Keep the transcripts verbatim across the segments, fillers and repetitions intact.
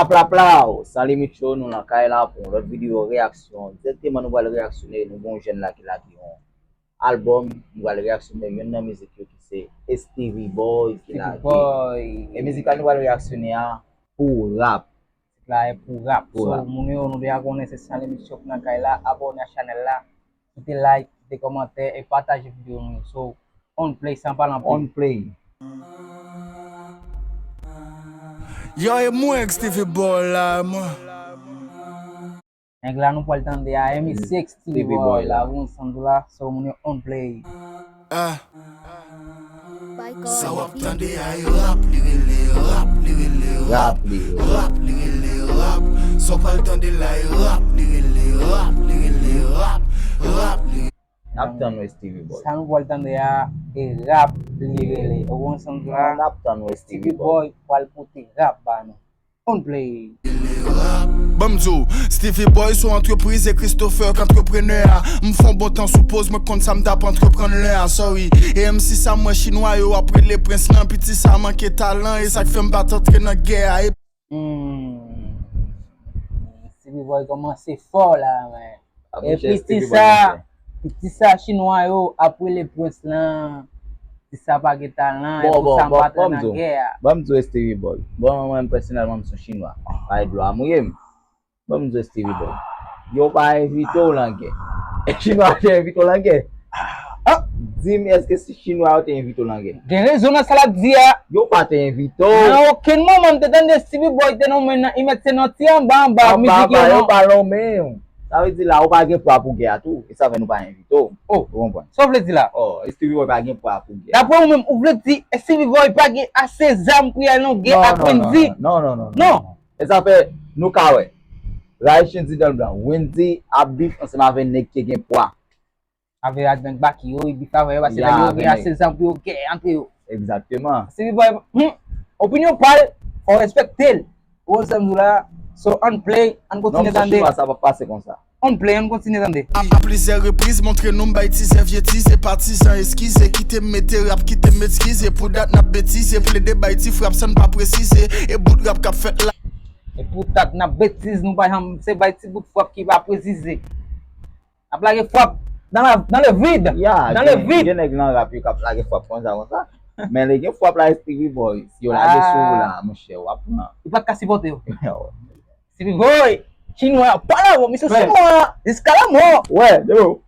Plapla, San Limit Show, nou nan kay la pou yon lòt videyo reyaksyon. Dirèkteman, nou pral reyaksyone, nou gen yon jèn la ki lage yon albòm, nou pral reyaksyone youn nan mizik yo ki se Stevie Boy ki lage. E mizik la nou pral reyaksyone a, Pou Rap. Mizik la e Pou Rap. So, moun yo, nou deja konnen se San Limit Show k nan kay la, abòne a chanèl la, kite like, kite kòmantè e pataje videyo nou yo. So, on play san pale anpil. On play. Yo, e mwen k Stevie Boy la, mwen. Nèg la nou pral tande a, M C X Stevie Boy la, ou konn sa m di w la, so moun yo on play. Ah. Sa w ap tande a e rap, li rele rap, li rele rap, rap, li rele rap. Sa w pral tande la e rap, li rele rap, li rele rap, rap, li rele. N ap tann wè Stevie Boy. Sa nou pral tande a e rap li rele. Ou konn sa m di w la? N ap tann wè Stevie Boy. Stevie Boy pral pote rap ba nou. On play. Ban m di w, Stevie Boy se yon antrepriz e Christopher k antreprenè a. M fè yon bon tan sou poz, mwen konn sa m t ap antreprann lè a, sorry. E M C sa m wè chinwa yo ap rele prens lan, piti sa manke talan, e sa k fè m pa t antre nan gè a. E Hmm. Stevie Boy kòmanse fò la, men. E piti sa, piti sa chinwa yo ap rele prens lan, piti sa pa gen talan, e pou sa m pa t nan gè a. Bon, bon, bon, bon, ban m di w Stevie Boy. Bon, mwen pèsonèlman, m se yon chinwa. Pa gen dlo a mouye m. Ban m di w Stevie Boy. Yo pa envite w nan gè. E chinwa te envite w nan gè? Ah, di m, èske si chinwa yo te envite w nan gè? Gen rezon nan sa l ap di a. Yo pa te envite w. Nan okenn moman m te tande Stevie Boy te nonmen nan, li mèt se nan ti anba anba mizik yo non. Yo pa nonmen w. Sa vle di la, ou pa gen pwa pou gè a tou. E sa fè nou pa envite w. Oh. Ou konprann? Sa w vle di la? Oh, Stevie Boy pa gen pwa pou gè a. Daprè ou menm, ou vle di Stevie Boy pa gen ase zam pou y al nan gè ak Wendyy? Non, non, non, non, non, non, non. E sa fè, nou ka wè. Raïch Wendy dan blan. Wendy ap bif ansanm avè nèg ki gen pwa. Avè ak nèg Baki yo, li bif avè yo, paske nèg yo gen ase zam pou yo gè antre yo. Egzakteman. Stevie Boy, hmm, opinyon pa l, fò w respekte l. Ou konn sa m di w la, so, ann play, ann kontinye tande. Non, m se chinwa, sa p ap pase konsa. Ann play, ann kontinye tande. A plizyè repriz, montre nou m bay tizè, vye tizè, patizan, eskize, kite m mete rap, kite m eskize, pou dat n ap betize, plede bay ti frap san n pa presize, e bout rap k ap fèt la. E pou dat n ap betize, nou pa janm, se bay ti bout frap ki pa presize. Ap lage frap dans la, dans le vide. Ya, dans le vide. Gen nèg nan rap yo k ap lage frap konsa, konsa. Men lè gen frap la, Stevie Boy, si yo lage sou ou la, monchè, w ap pran. Ou pa t ka sipòte yo. Stevie Boy, chinwa, pa la, misye chinwa, jiska la mò. Wè, de ou.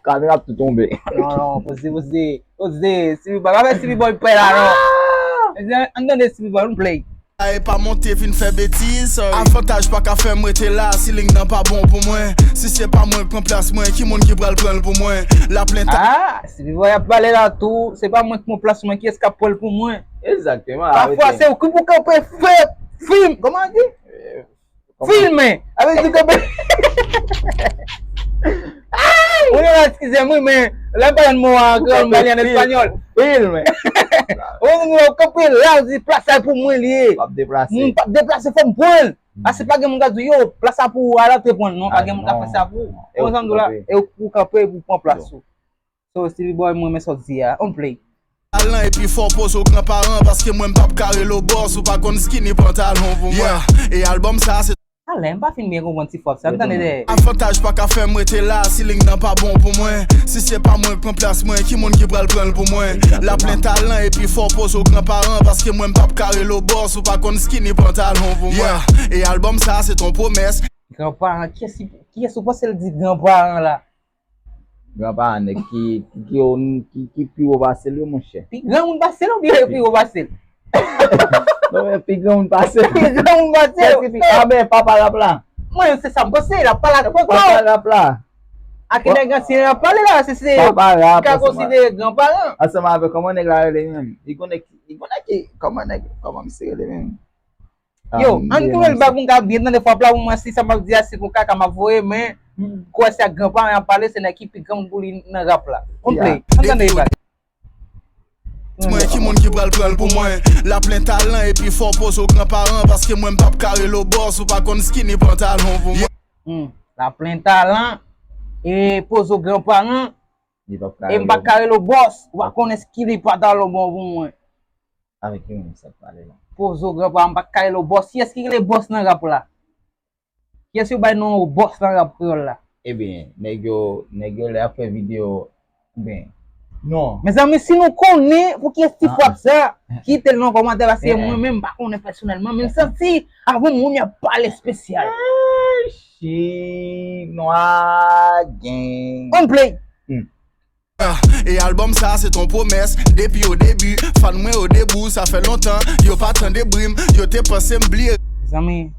Kamera ap tou tonbe. Non, non, poze, poze, poze, Stevie Boy, pa fè Stevie Boy pè la, non. Ann tande Stevie Boy, nou play. E pa monte vin fè betiz. Avantaj pa ka fè m rete la, ceiling nan pa bon pou mwen. Si se pa mwen k pran plas mwen, ki moun ki pral pran l pou mwen? Laplent. Ah, Stevie Boy ap pale la tou, se pa mwen k pran plas mwen, kiyès k ap pran l pou mwen? Egzakteman. Pafwa se ou ki pou kanpe fè fim, kòman di? Filme! Avè di kanpe. Ou nou eskize m wi, men lè m pa jwenn mo a an kreyòl, m ba li an espanyòl. Filme. Ou nou kanpe la, ou di plas sa pou mwen li ye. W ap deplase. M p ap deplase, fò m pran l. Paske pa gen moun k ap di w, yo, plas sa pou ou, al antre pran l. Non, pa gen moun k ap fè sa pou ou. Ou konn sa m di w la? E ou kanpe pou pran plas ou. So, Stevie Boy, mwen renmen sa w di a. On play. Talan epi fò w poze w granparan, paske mwen m p ap ka rele w bòs, ou pa konn skinny pantalon pou mwen. Yeah. E albòm sa se. Talè, m pa fin byen konprann ti frap sa. Ann tande dèyè. Avantaj pa ka fè m rete la, ceiling nan pa bon pou mwen. Si se pa mwen k pran plas mwen, ki moun ki pral pran l pou mwen? Egzakteman. Laplen talan epi fò w poze w granparan, paske mwen m p ap ka rele w bòs, ou pa konn skinny pantalon pou mwen. Yeah. E albòm sa se ton pwomès. Granparan, kiyès, kiyès ou panse l di granparan la? Granparan nèg ki, ki, ki, ki, ki pi wo pase l yo, monchè. Pi granmoun pase l oubyen yo pi wo pase l? Non, men pi granmoun pase l. Pi granmoun pase l. Kèk ki pi, a ben, papa rap la. Mwen, se sa m panse, l ap pale ak poko. Papa rap la. A ki nèg ansyen y ap pale la, se, se papa rap, ka konsidere granparan. Ansanm avèk, kòman nèg la rele menm? Li konnen ki, li konnen ki, kòman nèg, kòman misye rele menm? Yo, ann tounen l bak pou m ka byen tande frap la pou m wè si sa m ap di a se pou kaka m ap voye, men m kwè se ak granparan y ap pale, se nèg ki pi granmoun pou li nan rap la. On play, ann tande l bak. Mwen, ki moun ki pral pran l pou mwen? Laplen talan epi fò w poze w granparan, paske mwen m p ap ka rele w bòs, ou pa konn skinny pantalon pou mwen. Hmm, laplen talan e poze w granparan, e m p ap ka rele w bòs, ou pa konn skinny pantalon bon pou mwen. Avèk ki moun sa ap pale la? Pozo granpa, m pa ka rele w bòs. Kiyès ki rele bòs nan rap la? Kiyès yo bay non bòs nan rap kreyòl la? Ebyen, nèg yo, nèg yo lè ap fè videyo, ben, non. Mezanmi, si nou konnen pou kiyès ti frap sa, kite l nan kòmantè, paske mwen menm m pa konnen pèsonèlman, men m santi avè moun y ap pale espesyal. Chinwa gang. On play. E albòm sa se ton pwomès depi o debi. Fan mwen yo debou, sa fè lontan yo pa tande bri m. Yo te panse m bliye. Zanmi,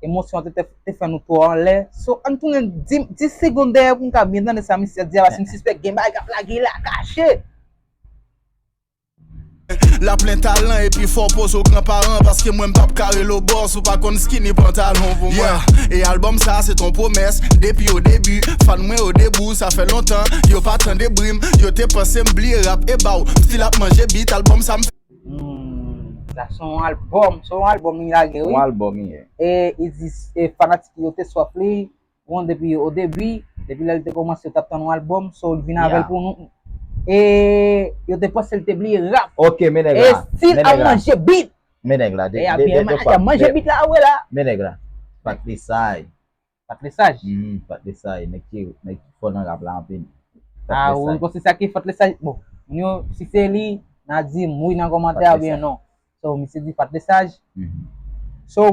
emosyon te, te, te fè nou twò anlè. So, ann tounen dis, dis segonn dèyè pou n ka byen tande sa misye di a, paske m sispèk gen bagay k ap lage la kache. La plen talan epi fò poze w granparan, paske mwen m p ap ka rele w bòs, ou pa konn skinny pantalon pou mwen. E albòm sa se ton pwomès depi o debi. Fan mwen yo debou, sa fè lontan yo pa tande bri m. Yo te panse m bliye rap e ba w. M still ap manje bit, albòm sa m fè. Hmm, sa se yon albòm, se yon albòm li lage wi. Yon albòm li ye. E, e di, e fanatik yo te swaf li, bon, depi o debi, depi lè l te kòmanse yo t ap tann yon albòm, so l vin avè l pou nou. E yo te panse l te bliye rap. Ok, men nèg la. E still ap manje bit. Men nèg la. E ap manje bit la, wè la. Men nèg la. Fat Lesaj. Fat Lesaj. Fat Lesaj, nèg ki, nèg ki fò nan rap la anpil. Ah, ou konn se sa ki Fat Lesaj. Bon, moun yo, si se li, n a di m wi nan kòmantè oubyen non. So, misye di Fat Lesaj. So,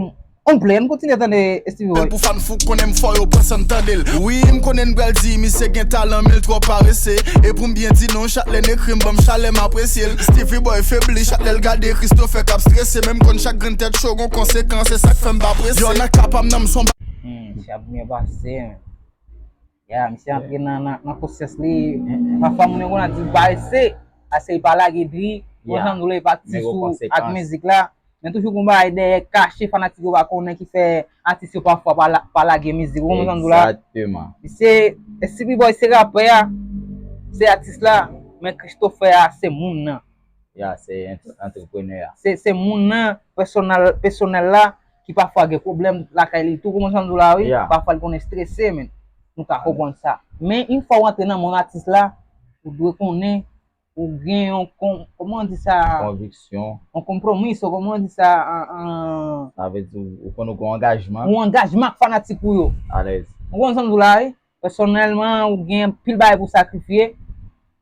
on play, ann kontinye tande Stevie Boy. Pou fan fou konnen m fò yo pran san tande l. Wi, m konnen n pral di misye gen talan, men l twò parese. E pou m byen di non, chak lè n ekri m, ban m chalè, m apresye l. Stevie Boy febli, chak lè l gade Christopher k ap strese. Men m konn chak grenn tèt cho gon konsekans, se sa k fè m pa prese. Yo nan ka pa m nan m son. Hmm, sa ap byen pase, men. Ya, misye antre nan, nan, nan konsyans li. Pafwa moun yo konn ap di l parese, paske li pa lage dri, konn jan nou le pa ti sou ak mizik la. Men toujou gon bagay dèyè kache fanatik yo pa konnen ki fè atis yo pafwa pa, la, pa lage mizik. Ou konprann sa m di w la? Egzakteman. Misye, Stevie Boy se rapè a, se atis la, men Christopher a se moun nan. Ya, se ant- antreprenè a. Se, se moun nan, pèsonèl, pèsonèl la, ki pafwa gen pwoblèm lakay li tou, ou konprann sa m di w la wi, pafwa l konn estrese, men nou ka konprann sa. Men yon fwa w antre nan mond atis la, ou dwe konnen, ou gen yon, kon, kòman w di sa? Konviksyon. Yon konpwomis, ou kòman w di sa? An, an, Sa vle di ou, ou konn ou gen yon angajman. Yon angajman ak fanatik ou yo. Alèz. Ou konprann sa m di w la wi? Pèsonèlman, ou gen anpil bagay pou w sakrifye.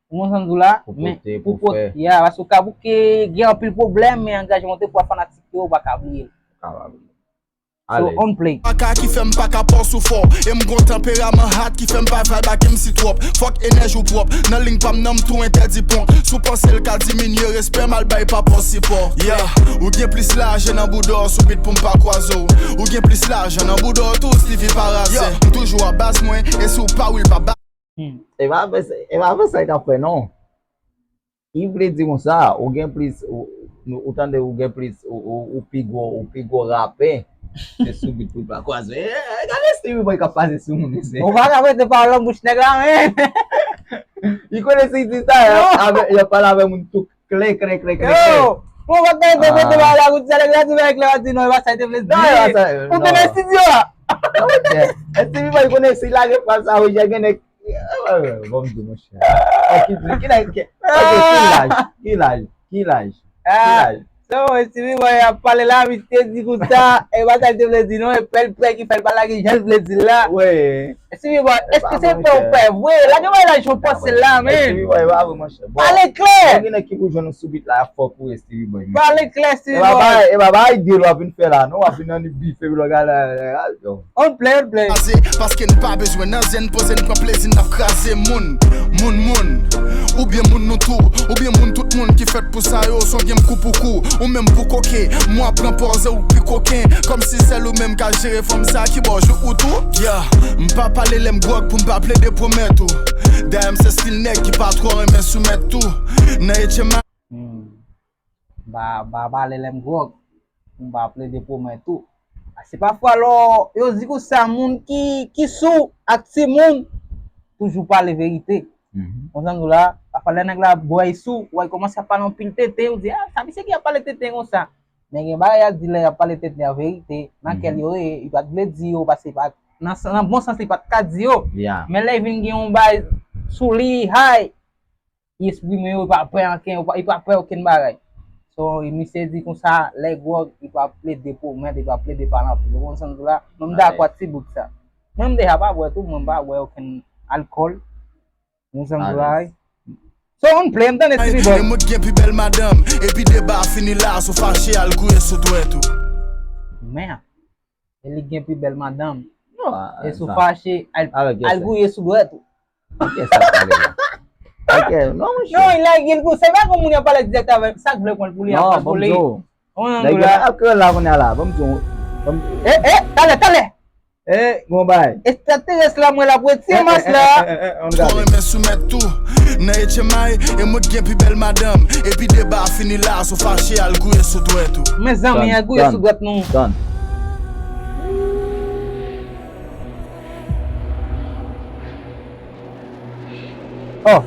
Ou konprann sa m di w la? Pou Men, pote, pou pou pote, fè. Ya, paske w ka bouke, gen anpil pwoblèm, men angajman w te pran ak fanatik yo, ou pa ka bliye l. Ka pa bliye. So, on play. Paka ki fè m paka pòs ou fò. E m gon tanperaman hot ki fè m pa vibe ak M C twòp. Fòk enèji w pwòp. Nan liy pa m nan m tou entèdi pon. Si w panse l ka diminye respè m al bay pa pòs sipò. Yeah, ou gen plis lajan nan bouda w sou bit pou m pa kwaze w. Ou gen plis lajan nan bouda w tou Stevie pa raze. M toujou a baz mwen, e si w pa wi l pa ba. E pa fè sa, e pa fè sa y t ap fè non. Ki vle di konsa, ou gen plis, ou, ou, ou tande ou gen plis, ou, ou, ou pi gwo, ou pi gwo rapè. Se sou bit pou l pa kwaze. Eh, eh, gade Stevie Boy k ap pase sou moun mesye. Ou pa ka mete pawòl nan bouch nèg la, men. Li konnen si di sa, y ap, y ap pale avè moun tou klè, klè, klè, klè, klè. Yo, ou pa ka mete pawòl la bouch nèg la, di nèg la di non, e pa sa l te vle di. Non, e pa sa, ou te nan estidyo a. Stevie Boy konnen si lage pral sa, ou jè gen nèg Bon, m di, monchè. Ki laj? Ki laj? Ki laj? Ki laj? Non, Stevie Boy ap pale la, misye di konsa, e pa sa l te vle di non, e pè l pè ki fè l pa lage jan l vle di l la. Stevie Boy, èske se pè ou pè vre? Lage bagay la jan w panse l la, men. Pale klè. Gen nèg ki pou jwenn ou sou bit la, fòk ou Stevie Boy. Pale klè, Stevie Boy. E pa bagay de l w ap vin fè la, non, w ap vin annik bife lòga la. On play, on play. Paske n pa bezwen nan zen, poze n pran plezi n ap kraze moun. Moun, moun. Oubyen moun nou tou, oubyen moun tout moun ki fèt pou sa yo, son game kou pou kou. Ou menm pou koke, mwen pran pòz ou pi koken. Kòmsi sèl ou menm ka jere fanm sa ki bò jou ou tou. Yeah, m pa pale lè m gwòg pou m pa plede pwomèt ou. Dayè m se stil nèg ki pa twò renmen soumèt tou. Nan etye ma. M pa, m pa pale lè m gwòg, m pa plede pwomèt ou. Paske pafwa lò yo di konsa moun ki, ki sou ak timoun toujou pale verite. Konsa m di w la, pafwa lè nèg la bwè sou, w wè l kòmanse ap pale anpil tenten, ou di, ah, sa misye ki ap pale tenten konsa. Men gen bagay y ap di lè y ap pale tenten an verite, nan kè l yo ye, li pa t vle di yo, paske pa, nan, nan bon sans li pa t ka di yo. Men lè vin gen yon bagay sou li, hay, li eksprime yo, li pa pè anken, li pa, li pa pè okenn bagay. So, misye di konsa, lè gwòg, li pa plede pwomèt, li pa plede pale anpil. Ou konn sa m di w la? Mwen, m dakò ak ti bout sa. Mwen, m deja pa bwè tou, mwen, m pa bwè okenn alkòl. Ou konn sa m di w la, wi? So, ann play, m tande ti bòy. E mwen gen pi bèl madanm, epi deba a fini la, si w fache, al gouye sou dwèt ou. Men, e li gen pi bèl madanm. E si w fache, al, al gouye sou dwèt ou. Ok, sa pale la. Ok, non, monchè. Non, il a gen pou se pa kon moun yo pale dirèk avè l, sa k vle pran l pou li ap pran l pou li. Nèg yo ap kre la kounye a la. Ban m di w, ban m di w. Eh, eh, talè, talè. Eh, gon bay. Ekstraterès la, mwen la pou retire mas la. Twò renmen soumèt tou. Nan H M I, e mwen gen pi bèl madanm. Epi deba a fini la, si w fache, al gouye sou dwèt ou. Mezanmi, al gouye sou dwèt nou. Done. Oh.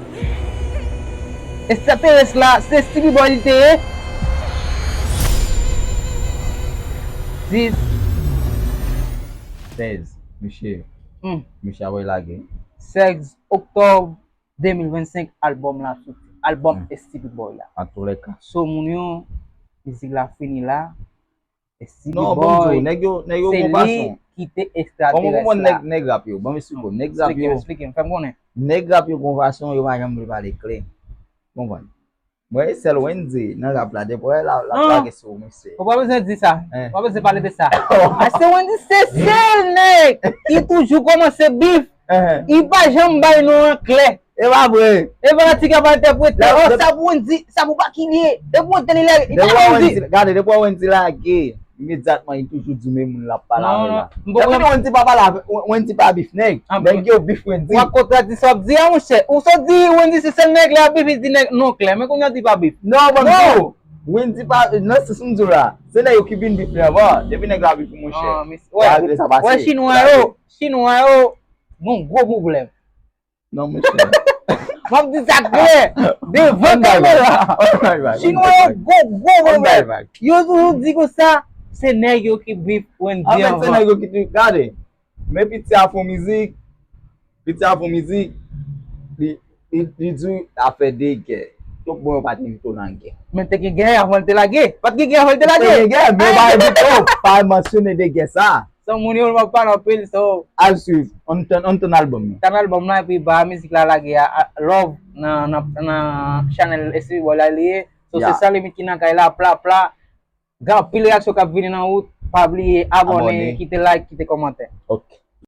Ekstraterès la, se Stevie Boy li te ye. Dis. Sèz, misye. Hmm. Misye ap lage. Sèz oktòb de mil vennsenk, albòm la soti. Albòm Stevie Boy la. An tou lè ka. So, moun yo, mizik la fini la. Non, bon, Joe, nèg yo, nèg yo gon fason. Bon, bon, bon, nèg, nèg rap yo, ban m esplike w. Nèg rap yo, nèg rap yo gon fason, yo pa janm vle pale klè. Konprann? Mwen, sèl Wendy nan rap la, depi w wè l ap lage sou ou, mesye. Ou pa bezwen di sa. Ou pa bezwen pale de sa. Paske Wendy se sèl nèg ki toujou kòmanse bif. Li pa janm bay non an klè. E pa vre. E pa ti ka pa entèprete. Oh, sa pou Wendy, sa pou pa ki li ye. E pou Wendy li lè, li pa Wendy. Gade, depi w wè Wendy lage, imedyatman li toujou di menm moun l ap pale avè l la. Depi Wendy pa pale avè, Wendy pa bif nèg. Nèg yo bif Wendy. Ou a kontradi sa w ap di a, monchè. Ou sot di Wendy se sèl nèg li ap bif, li di nèg non klè. Men kounye a di pa bif. Non, ban m di w. Wendy pa, nan sans m di w la. Se nèg yo ki vin bif li anvan. Depi nèg la bif ou, monchè. Wè, wè, chinwa yo, chinwa yo, gon gwo pwoblèm. Non, mesye. M ap di sa klè, devan kamera. Chinwa yo gwo, gwo pwoblèm. Yo toujou di konsa, se nèg yo ki bif Wendy anvan. Anfèt, se nèg yo ki di, gade, men piti a fè yon mizik, piti a fè yon mizik, li, li, li di afè de gè. Tout bon yo pa t envite w nan gè. Men te gen gè avan l te lage. Pa t gen gè avan l te lage. Te gen gè, men yo pa envite w, pa mansyone de gè sa. Son moun yo, m ap pale anpil, so. Al swiv, ann tann, ann tann albòm nan. Tann albòm nan, epi ba mizik la lage a, a, love nan, nan, nan channel Stevie Boy la li ye. So, se Sans Limite ki nan kay la, pla, pla. Gen anpil reyaksyon k ap vini nan wout. Pa bliye abòne, kite like, kite kòmantè. Ok.